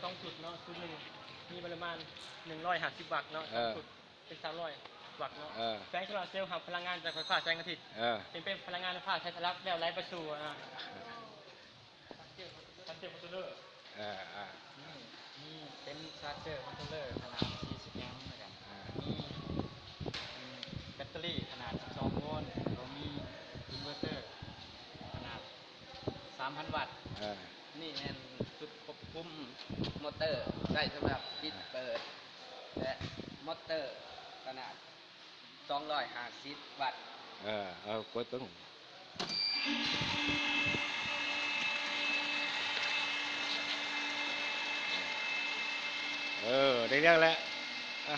ສອງຊຸດເນາະ, ຊຸດໜຶ່ງມີປະມານໜຶ່ງຮ້ອຍຫ້າສິບວັດເນາະ, ເອີ ສອງຊຸດເປັນສາມຮ້ອຍວັດເນາະ. ເອີ ແຜງໂຊລາເຊວຮັບພະລັງງານຈາກໄຟຟ້າແສງອາທິດ. ເອີ ເປັນ ເປັນພະລັງງານໄຟຟ້າໃຊ້ສະຫຼັບແລ້ວໄຫຼໄປສູ່ ອ່າ ຊາເຈີຄອນໂທຣລເລີ. ເອີ ເອີ ມີ ມີເປັນຊາເຈີຄອນໂທຣລເລີຂະໜາດສີ່ສິບແອມ ແລ້ວກະ ເອີ ມີ ມີແບັດເຕີຣີຂະໜາດສິບສອງໂວນ, ແລ້ວກໍມີອິນເວີເຕີຂະໜາດສາມພັນວັດ. ເອີ ນີ້ແມ່ນຊຸດຄວບຄຸມມໍເຕີ ໃຊ້ສຳລັບປິດເປີດ ແລະ ມໍເຕີຂະໜາດສອງຮ້ອຍຫ້າສິບວັດ. ເອີ ເອົາ ກົດເບິ່ງ. ເອີ ໄດ້ເລື່ອງແລ້ວ ອ່ະ.